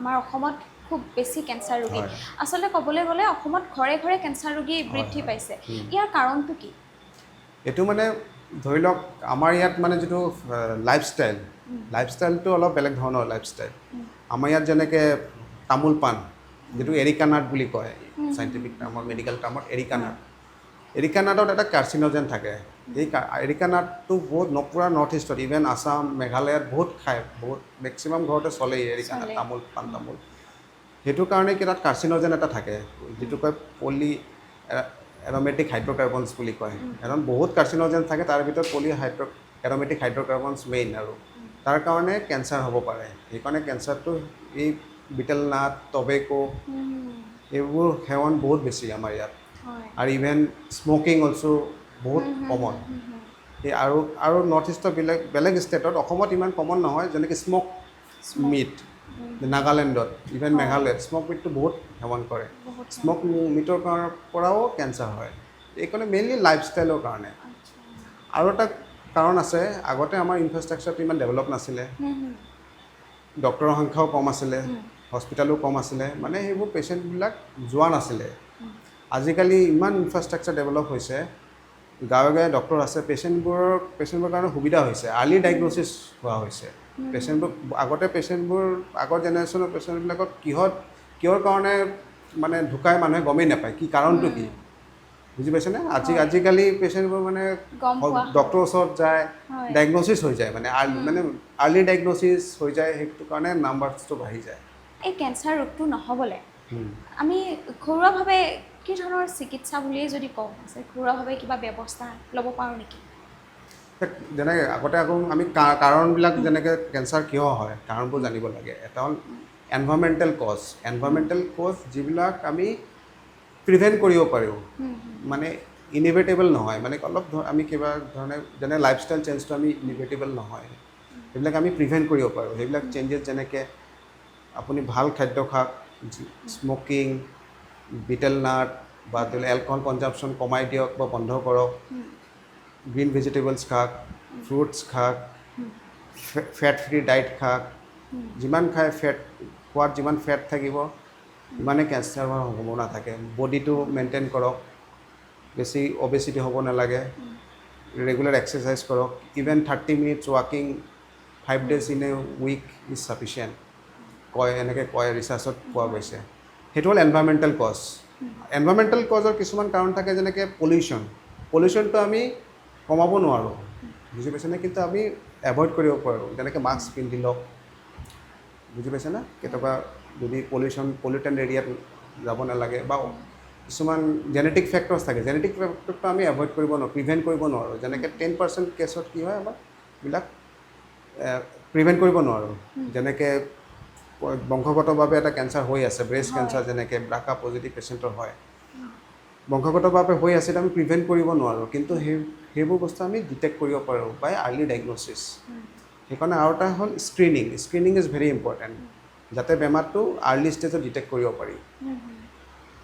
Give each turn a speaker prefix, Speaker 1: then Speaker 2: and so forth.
Speaker 1: আমাৰ অসমত খুব বেছি কেঞ্চাৰ ৰোগী। আচলতে ক'বলৈ গ'লে অসমত ঘৰে ঘৰে কেঞ্চাৰ ৰোগী বৃদ্ধি পাইছে। ইয়াৰ কাৰণটো কি?
Speaker 2: এইটো মানে ধৰি লওক, আমাৰ ইয়াত মানে যিটো লাইফষ্টাইল, লাইফষ্টাইলটো অলপ বেলেগ ধৰণৰ লাইফষ্টাইল। আমাৰ ইয়াত যেনেকৈ তামোল পাণ, যিটো এৰিকা নাট বুলি কয় চাইণ্টিফিক টাৰ্মত, মেডিকেল টাৰ্মত এৰিকা নাট, এৰিকা নাটত এটা কাৰ্চিনজেন থাকে। এই এৰিকা নাটটো বহুত পূৰা নৰ্থ ইষ্টত, ইভেন আছাম, মেঘালয়ত বহুত খায়। বহুত মেক্সিমাম ঘৰতে চলেই এৰিকা নাট। তামোল, পাণ তামোল। সেইটো কাৰণে কি তাত কাৰ্চিনজেন এটা থাকে, যিটো কয় পলি এৰমেটিক হাইড্ৰ'কাৰ্বনছ বুলি কয়। কাৰণ বহুত কাৰ্চিনজেন থাকে, তাৰ ভিতৰত পলি এৰমেটিক হাইড্ৰ'কাৰ্বনছ মেইন আৰু তাৰ কাৰণে কেঞ্চাৰ হ'ব পাৰে। সেইকাৰণে কেঞ্চাৰটো এই বিটেল নাট, টবেকো, এইবোৰ সেৱন বহুত বেছি আমাৰ ইয়াত। আৰু ইভেন স্মকিং অলছ' বহুত কমন। সেই আৰু আৰু নৰ্থ ইষ্টৰ বেলেগ বেলেগ ষ্টেটত, অসমত ইমান কমন নহয়। যেনেকৈ স্মক মিট, নাগালেণ্ডত, ইভেন মেঘালয়ত স্মক মিটটো বহুত সেৱন কৰে।
Speaker 1: বহুত।
Speaker 2: স্মক মিটৰ পৰাও কেঞ্চাৰ হয়। এইকাৰণে মেইনলি লাইফষ্টাইলৰ কাৰণে। আৰু এটা কাৰণ আছে, আগতে আমাৰ ইনফ্ৰাষ্ট্ৰাকচাৰটো ইমান ডেভেলপ নাছিলে, ডক্টৰৰ সংখ্যাও কম আছিলে, হস্পিটেলো কম আছিলে, মানে সেইবোৰ পেচেণ্টবিলাক যোৱা নাছিলে। আজিকালি ইমান ইনফ্ৰাষ্ট্ৰাকচাৰ ডেভেলপ হৈছে, গাঁৱে গাঁৱে ডক্টৰ আছে, পেচেণ্টবোৰৰ কাৰণে সুবিধা হৈছে, আৰ্লি ডায়েগন'চিছ হোৱা হৈছে। পেচেণ্টবোৰ আগতে পেচেণ্টবোৰ, আগৰ জেনেৰেশ্যনৰ পেচেণ্টবিলাকক কিহৰ কাৰণে মানে ঢুকাই, মানুহে গমেই নাপায় কি কাৰণটো কি, বুজি পাইছেনে? আজিকালি পেচেণ্টবোৰ মানে
Speaker 1: গম পোৱা।
Speaker 2: ডক্টৰৰ ওচৰত যায়, ডায়েগন'চিছ হৈ যায়, মানে আৰ্লি ডায়েগন'চিছ হৈ যায়। সেইটো কাৰণে নাম্বাৰছটো বাঢ়ি যায়।
Speaker 1: এই কেঞ্চাৰ ৰোগটো নহ'বলৈ আমি ঘৰুৱাভাৱে কি ধৰণৰ চিকিৎসা বুলিয়েই যদি কওঁ যে ঘৰুৱাভাৱে কিবা ব্যৱস্থা ল'ব পাৰোঁ নেকি?
Speaker 2: যেনেকৈ আগতে আকৌ আমি কাৰণবিলাক, যেনেকৈ কেঞ্চাৰ কিয় হয়, কাৰণবোৰ জানিব লাগে। এটা হ'ল এনভাইৰমেণ্টেল কজ। এনভাইৰমেণ্টেল কজ যিবিলাক আমি প্ৰিভেণ্ট কৰিব পাৰোঁ, মানে ইনিভেটেবল নহয়, মানে অলপ আমি কিবা ধৰণে, যেনে লাইফষ্টাইল চেঞ্জটো আমি ইনিভেটেবল নহয়, সেইবিলাক আমি প্ৰিভেণ্ট কৰিব পাৰোঁ। সেইবিলাক চেঞ্জেছ যেনেকৈ আপুনি ভাল খাদ্য খাওক, স্মকিং, বিটেল নাট বা ধৰি লওক এলকহল কনজামশ্যন কমাই দিয়ক বা বন্ধ কৰক, গ্ৰীণ ভেজিটেবলছ খাওক, ফ্ৰুটছ খাওক, ফেট ফ্ৰী ডাইট খাওক। যিমান খায় ফেট, খোৱাত যিমান ফেট থাকিব, সিমানে কেঞ্চাৰ হোৱাৰ সম্ভাৱনা থাকে। বডিটো মেইনটেইন কৰক, বেছি অবেচিটি হ'ব নালাগে, ৰেগুলাৰ এক্সাৰচাইজ কৰক। Even 30 minutes walking 5 days in a week is sufficient কয়, এনেকৈ কয়, ৰিচাৰ্চত পোৱা গৈছে। সেইটো হ'ল এনভাইৰমেণ্টেল কজ। এনভাইৰমেণ্টেল কজৰ কিছুমান কাৰণ থাকে, যেনেকৈ পলিউশ্যন। পলিউশ্যনটো আমি কমাব নোৱাৰোঁ, বুজি পাইছেনে? কিন্তু আমি এভইড কৰিব পাৰোঁ, যেনেকৈ মাস্ক পিন্ধি লওক, বুজি পাইছেনে? কেতিয়াবা যদি পলিউটেণ্ট এৰিয়াত যাব নালাগে বা কিছুমান জেনেটিক ফেক্টৰ্ছ থাকে। জেনেটিক ফেক্টৰটো আমি এভইড কৰিব নোৱাৰোঁ, প্ৰিভেণ্ট কৰিব নোৱাৰোঁ। যেনেকৈ 10% কেছত কি হয়, আমাৰ বিলাক প্ৰিভেণ্ট কৰিব নোৱাৰোঁ। যেনেকৈ বংশগতভাৱে এটা কেঞ্চাৰ হৈ আছে, ব্ৰেষ্ট কেঞ্চাৰ, যেনেকৈ ব্ৰাকা পজিটিভ পেচেণ্টৰ হয়, বংশগতভাৱে হৈ আছে, সেইটো আমি প্ৰিভেণ্ট কৰিব নোৱাৰোঁ। কিন্তু সেইবোৰ বস্তু আমি ডিটেক্ট কৰিব পাৰোঁ বাই আৰ্লি ডায়েগন'চিছ। সেইকাৰণে আৰু এটা হ'ল screening. Screening is very important, যাতে বেমাৰটো আৰ্লি ষ্টেজত ডিটেক্ট কৰিব পাৰি।